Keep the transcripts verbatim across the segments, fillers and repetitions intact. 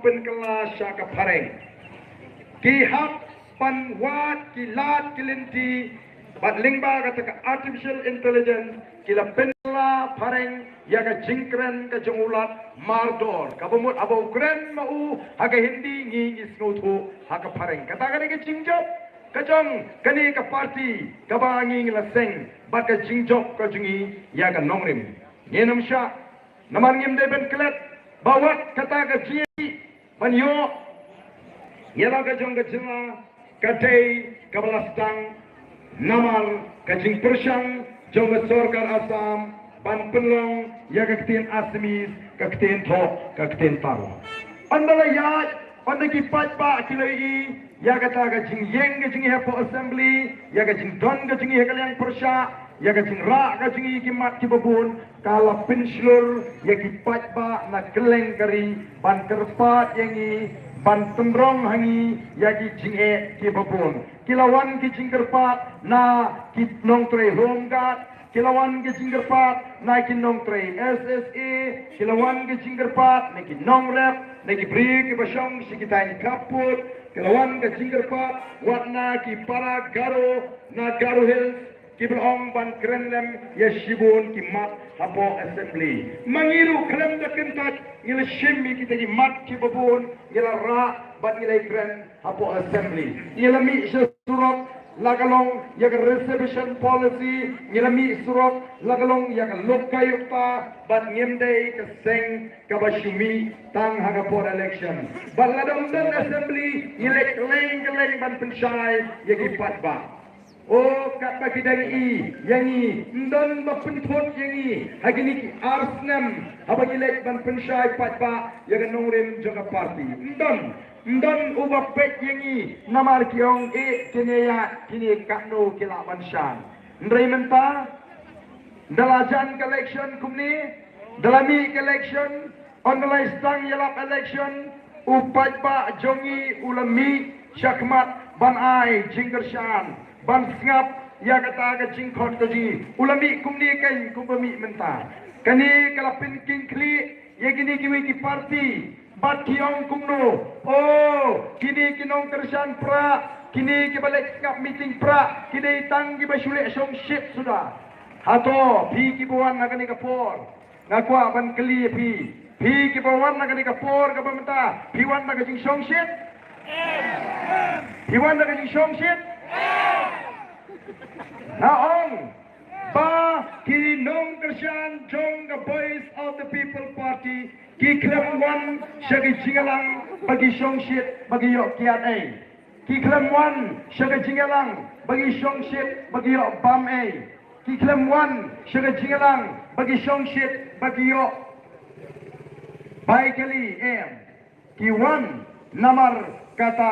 pynkylla sha ka phareng. Ki hap ban wad ki lad ki lynti bad lyngba kata ka artificial intelligence ki la pynkylla phareng ïa ka jingkren ka jong u Lat mardor. Kaba mut haba u kren ma u ha ka Hindi ngi ngi sngewthuh ha ka phareng. Kata ka dei ka jingjop ka jong kane ka party kaba ngi ngi la seng bad ka jingjop ka jong ngi ïa ka nongrim. Ngin ym shah namar ngim dei ban klet ba wat kata ka jingïaid ban ïoh ïa la ka jong ka jylla ka dei kaba la sdang namar ka jingpyrshang jong ka sorkar Assam ban pynlong ïa ka ktien Assamese ka ktien thoh ka ktien tar. Ynda la ïaid ynda ki paidbah ki la ïohi ïa kata ka jingïeng ka jingïaid hapoh assembly, ïa ka jingdon ka jingïaid ka liang pyrshah, ïa ka jingrah ka jingïaid ki mat kiba bun, ka la pynshlur ïa ki paidbah na kylleng ka ri ban kyrpad ïa ngi ban tynrong ha ngi ïa ki jingeh kiba bun. Ki la wan ki jingkyrpad na ki nongtrei home guard, ki la wan ki jingkyrpad na ki nongtrei S S A, ki la wan ki jingkyrpad na ki nongrep, na ki briew kiba shong sha ki thaiñ khappud, ki la wan ki jingkyrpad wat na ki para Garo na Garo Hills, kiba la ong ban kren lem ïa shibun ki mat hapoh assembly. Ma ngi ruh khlem da kyntait ngi la shim ïa kita ki mat kiba bun, ngi la rah bad ngi la kren hapoh assembly. Ngi la mih sha surok la ka long ïa ka reservation policy, ngi la mih surok la ka long ïa ka Lokayukta, bad ngim dei ka seng kaba shu mih tang ha ka por election. Bad lada ym don assembly ngi leit kylleng kylleng ban pynshai ïa ki paidbah. O, katba ki dang ïohi ïa ngi, ym don ba pynthut ïa ngi ha kine ki ar snem haba ngi leit ban pynshai paidbah ïa ka nongrim jong ka party. Ym don, ym don uba peit ïa ngi namar ki ong, eh, kine ïa kine katno ki lah ban shai. Hynrei mynta da la jan ka election kumne, da la mih ka election, ynda la sdang ïalap election, u paidbah jong ngi u la mih shakhmat ban ai jingkyrshan, ban sngap ïa kata ka jingkhot ka jong ngi. U la mih kumne kein kumba mih mynta. Kane ka la pynking khlieh ïa kine kiwei ki party bad ki ong kumno, o, kine ki nongkyrshan prah, kine kiba leit sngap meeting prah, ki dei tang kiba shu leit shongshit suda. Hato phi kiba wan ha kane ka por, nga kwah ban kylli ïa phi, phi kiba wan ha kane ka por kaba mynta, phi wan da ka jingshongshit? Phi wan da ka jingshongshit? Nga ong ba ki nongkyrshan jong ka Voice of the People Party ki khlem wan sha ka jingïalang ba ki shongshit ba ki ïoh kiad ei. Ki khlem wan sha ka jingïalang ba ki shongshit ba ki ïoh bam ei. Ki khlem wan sha ka jingïalang ba ki shongshit ba ki ïoh bai kali em. Ki wan namar kata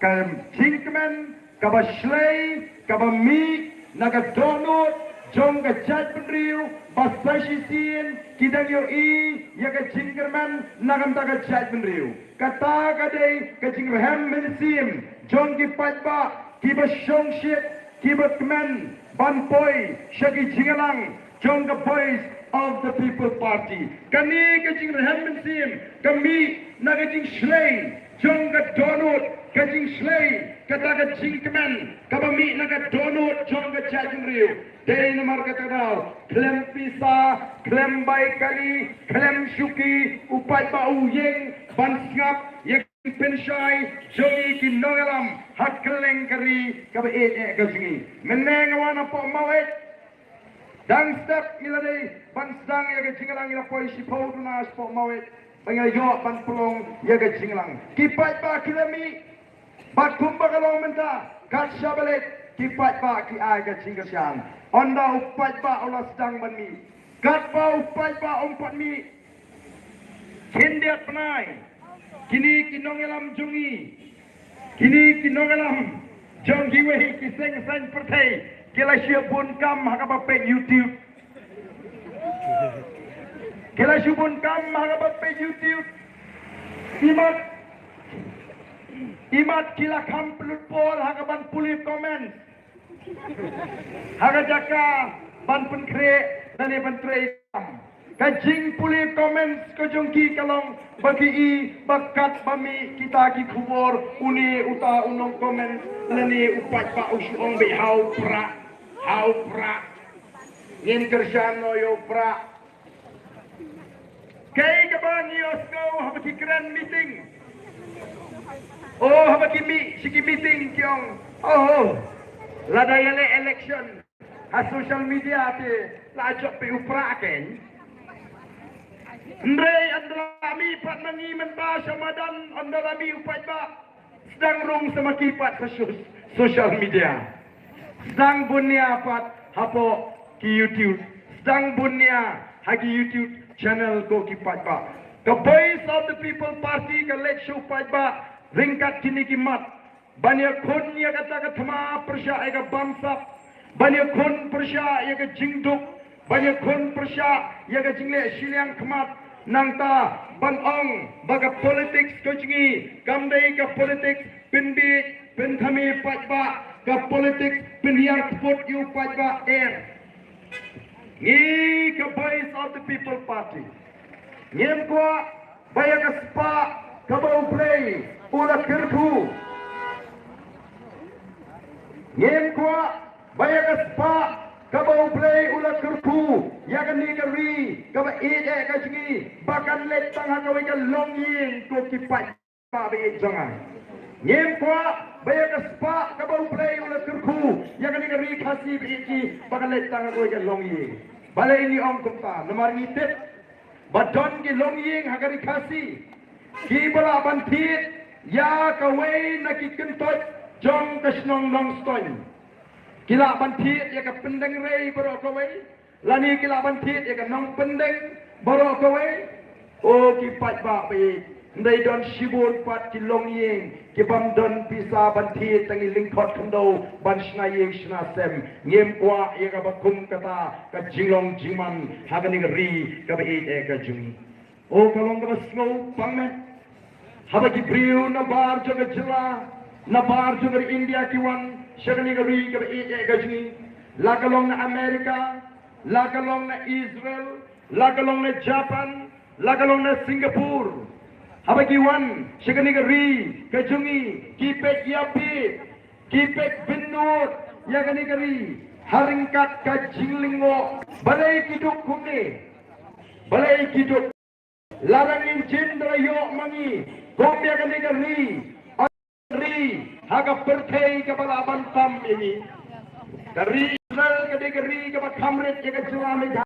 ka jingkmen kaba shlei kaba mih na ka dohnud jong ka jaitbynriew ba sa shisien ki dang ïohi ïa ka jingkyrmen na ka bynta ka jaitbynriew. Kata ka dei ka jingrhem mynsiem jong ki paidbah kiba shongshit, kiba kmen ban poi sha ki jingïalang jong ka Voice of the People Party. Kane ka jingrhem mynsiem ka mih na ka jingshlei jong ka dohnud, ka jingshlei kata ka jingkmen kaba mih na ka dohnud jong ka jaitbynriew. Dei namar kata ka daw khlem pisa, khlem bai kali, khlem shuki, u paidbah u ïeng ban sngap ïa pynshai jong ngi ki nongïalam ha kylleng ka ri kaba ïeit eh ka jong ngi. Mynne nga wan hapoh Maweit. Dang step ngi la dei ban sdang ïa ka jingïalang, ngi la poi shiphew duna shapoh Maweit ba ngi la ïoh ban pynlong ïa ka jingïalang. Ki paidbah ki la mih bad kumba ka long mynta, kat shaba leit ki paidbah ki ai ka jingkyrshan. Ynda u paidbah u la sdang ban mih, katba u paidbah um pat mih, khyndiat bnai kine ki nongïalam jong ngi, kine ki nongïalam jong kiwei ki seng saiñ pyrthei ki la shu bun kam ha kaba peit YouTube. Ki la shu bun kam ha kaba peit YouTube. Imat, imat ki la kham pynlut por ha kaban pule comment ha ka jaka ban pynkhreh lane ban trei kam. Ka jingpule comments ka jong ki ka long ba ki i ba kat ba mih kita ki khubor, une uta u nong comment lane u paidbah u shu ong ba ha u prah, ha u prah. Ngin kyrshan noh ïa u prah. Kaei kaba ngi ïohsngew haba ki kren meeting. Oh, haba ki mih sha ki meeting ki ong, oh, oh, lada ïaleh election ha social media te la jop phi u prah kein. Hynrei ynda la mih pat ma ngi mynba sha madan, ynda la mih u paidbah, sdang rung sa ma ki pat sha so-, social media. Sdang bun nia pat hapoh ki YouTube. Sdang bun nia ha ki YouTube channel ko ki paidbah. Ka Voice of the People Party ka leit sha u paidbah ryngkat kine ki mat. Ban ïakhun ïa kata ka thma pyrshah ïa ka bamsap. Ban ïakhun pyrshah ïa ka jingduk. Ban ïakhun pyrshah ïa ka jingleh shiliang khmat. Nangta ban ong ba ka politics ka jong ngi kam dei ka politics pynbiej pynthame paidbah, ka politics pynhiar kput ïa u paidbah. Em. Ngi ka Voice of the People Party ngim kwah ba ïa ka spah kaba U Blei u la kyrkhu. Ngim kwah ba ïa ka spah kaba U Blei u la kyrkhu ïa kane ka ri kaba ïeit eh ka jong ngi ba kan leit tang ha kawei ka longïing ko ki paidbah ba ïeit jong nga. Ngim kwah ba ïa ka spah kaba U Blei u la kyrkhu ïa kane ka ri Khasi ba ïeit jong ngi ba kan leit tang ha kawei ka longïing. Balei ngi ong kumta? Namar ngi tip ba don ki longïing ha ka ri Khasi kiba lah ban thied ïa kawei na ki kyntoit jong ka shnong Nongstoiñ. Ki lah ban thied ïa ka pyndeng rei baroh kawei, lane ki lah ban thied ïa ka nongpyndeng baroh kawei. O ki paidbah ba ïeit, hynrei don shibun pat ki longïing ki bym don pisa ban thied tang ïa lyngkhot khyndew ban shna ïing shna sem. Ngim kwah ïa kaba kum kata ka jinglong jingman ha kane ka ri kaba ïeit eh ka jong ngi. O ka long kaba sngewbha me. Haba ki briew na bar jong ka jylla, na bar jong ka ri India ki wan sha kane ka ri kaba ïeit eh ka jong ngi. La ka long na America, la ka long na Israel, la ka long na Japan, la ka long na Singapore. Haba ki wan sha kane ka ri ka jong ngi, ki peit ïa phi, ki peit bynnud ïa kane ka ri ha ryngkat ka jinglyngngoh. Balei ki duk kumne? Balei ki duk? Lada ngin jin da la ïoh ma ngi kum ïa kane ka ri, ri ha ka pyrthei kaba lah ban tam ïa ngi. Ka ri Israel ka dei ka ri kaba kham rit ïa ka jylla Meghalaya.